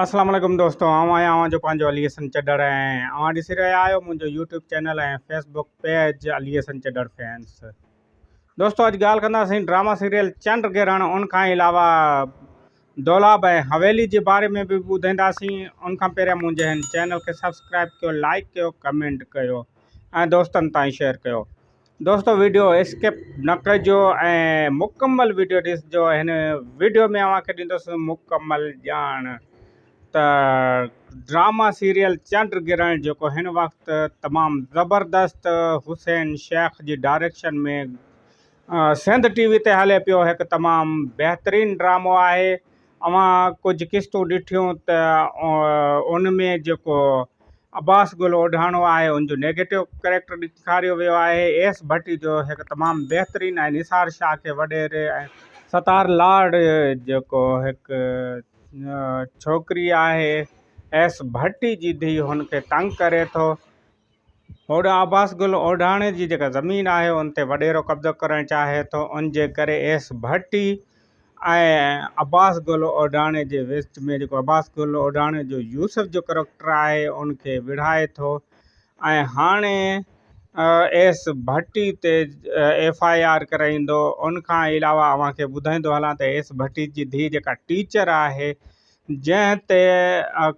اسلام عليڪم دوستو آئون آهيان اوهان جو پنهنجو علي حسن چڍڙ ۽ اوهان ڏسي رهيا آهيو منهنجو YouTube channel ۽ Facebook page Ali Hassan Chadhar fans. دوستو اڄ ڳالهه ڪنداسين ڊراما سيريل چنڊ گرهڻ ان کان علاوه دولاب ۽ حويلي جي باري ۾ به ٻڌائينداسين. ان کان پهريان منهنجي هن چينل کي سبسڪرائب ڪيو، لائڪ ڪيو، ڪمينٽ ڪيو ۽ دوستن تائين شيئر ڪيو. دوستو ويڊيو اسڪپ نه ڪجو ۽ مڪمل ويڊيو ڏسجو. هن ويڊيو ۾ اوهان کي ڏيندس مڪمل ڄاڻ ته ڊراما سيريل چنڊ گرهڻ جيڪو هن وقت تمام زبردست حسين شيخ جي ڊائريڪشن ۾ سنڌ ٽي وي تي هلي پيو هڪ تمام بهترين ڊرامو آهي. اوهان ڪجهه قسطون ڏٺيون ته ان ۾ جيڪو عباس گل اوڍاڻو آهي ان جو نيگيٽو ڪريڪٽر ڏيکاريو ويو آهي. ايس ڀٽي جو هڪ تمام بهترين ۽ نثار شاهه کي وڏيري ۽ ستار لاڙ جيڪو هڪ ڇوڪري آهي ايس ڀٽي جي ڌيء هن کي تنگ ڪري ٿو. هوڏانهن عباس گل اوڍاڻي جي جيڪا زمين آهي ان تي وڏيرو قبضو ڪرڻ چاهي ٿو ان جي ڪري ايس ڀٽي ۽ عباس گل اوڍاڻي جي وچ ۾ جيڪو عباس گل اوڍاڻي جو يوسف جو ڪريڪٽر آهي ان کي وڙهائي ٿو ۽ هاڻي ايس ڀٽي تي ايف I R ڪرائيندو. ان کان علاوه اوهان کي ٻڌائيندو هلان ته ايس ڀٽي جي ڌيء جيڪا ٽيچر آهي جنهن تي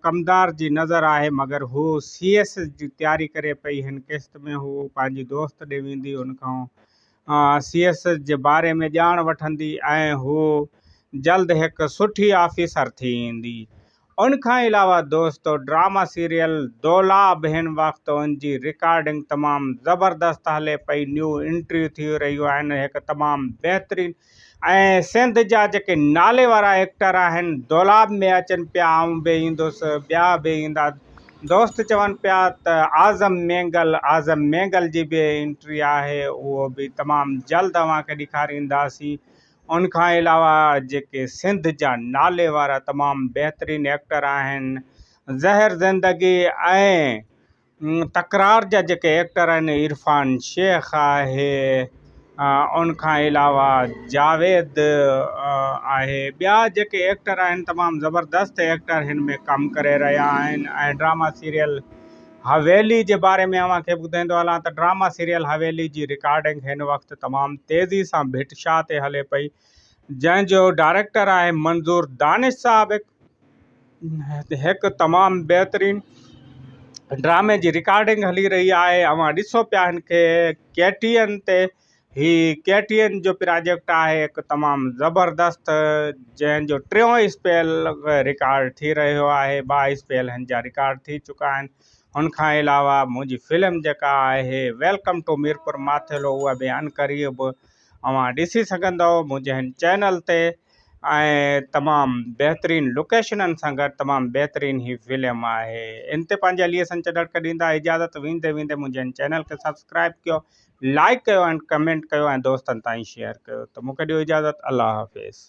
ڪمدار جي نظر آهي مگر هو سي ايس ايس جي تياري ڪري پئي. هن قسط ۾ هو پنهنجي دوست ڏي ويندي ان کان سي ايس ايس جي باري ۾ ڄاڻ وٺندي ۽ هو جلد هڪ سٺي آفيسر ٿي ايندي. ان کان علاوه دوستو ڊراما سيريل دولاب هن وقت ان جي رڪارڊنگ تمام زبردست هلي پئي نيو انٽريون ٿي رهيون آهن هڪ تمام بهترين ۽ سنڌ جا جيڪي نالي وارا ايڪٽر آهن دولاب ۾ اچن پيا آئون به ايندس ٻيا به ايندا دوست چون پيا ته اعظم مينگل اعظم مينگل جي به انٽري آهي اهو به تمام جلد اوهان کي ڏيکارينداسين ان کان علاوه جيڪي سنڌ جا نالي وارا تمام بهترين ايڪٽر آهن زهر زندگي ۽ تڪرار جا جيڪي ايڪٽر آهن عرفان شيخ آهي ان کان علاوه جاويد آهي ٻيا جيڪي ايڪٽر آهن تمام زبردست ايڪٽر هن ۾ ڪم ڪري رهيا آهن ۽ ڊراما سيريل حويلي جي باري ۾ اوهان کي ٻڌائيندو هلان ته ڊراما سيريل حويلي جي رڪارڊنگ هن وقت تمام تيزي سان ڀٽ شاهه تي هلي پئي جنهن جو ڊائريڪٽر آهي منظور دانش صاحب هڪ تمام بهترين ڊرامي جي رڪارڊنگ هلي رهي آهي اوهان ڏسو پيا هن کي ڪي ٽي اين تي هي ڪي ٽي اين جو پراجيڪٽ آهي هڪ تمام زبردست جنهن جو ٽيون اسپيل رڪارڊ ٿي رهيو آهي ٻه اسپيل هن جا رڪارڊ ٿي چڪا آهن ان کان علاوه منهنجي فلم جيڪا آهي welcome two Mirpur Mathelo اها به عنقريب اوهان ڏسي سگهندؤ منهنجي هن چينل تي ۽ تمام بهترين لوڪيشنن سان گڏ تمام بهترين هي فلم آهي ان تي پنهنجي علي حسن چڍڙ کي ڏيندا اجازت ويندي ويندي منهنجي هن چينل کي سبسڪرائب ڪيو لائڪ ڪيو ۽ ڪمينٽ ڪيو ۽ دوستن تائين شيئر ڪيو ته مونکي ڏيو اجازت الله حافظ.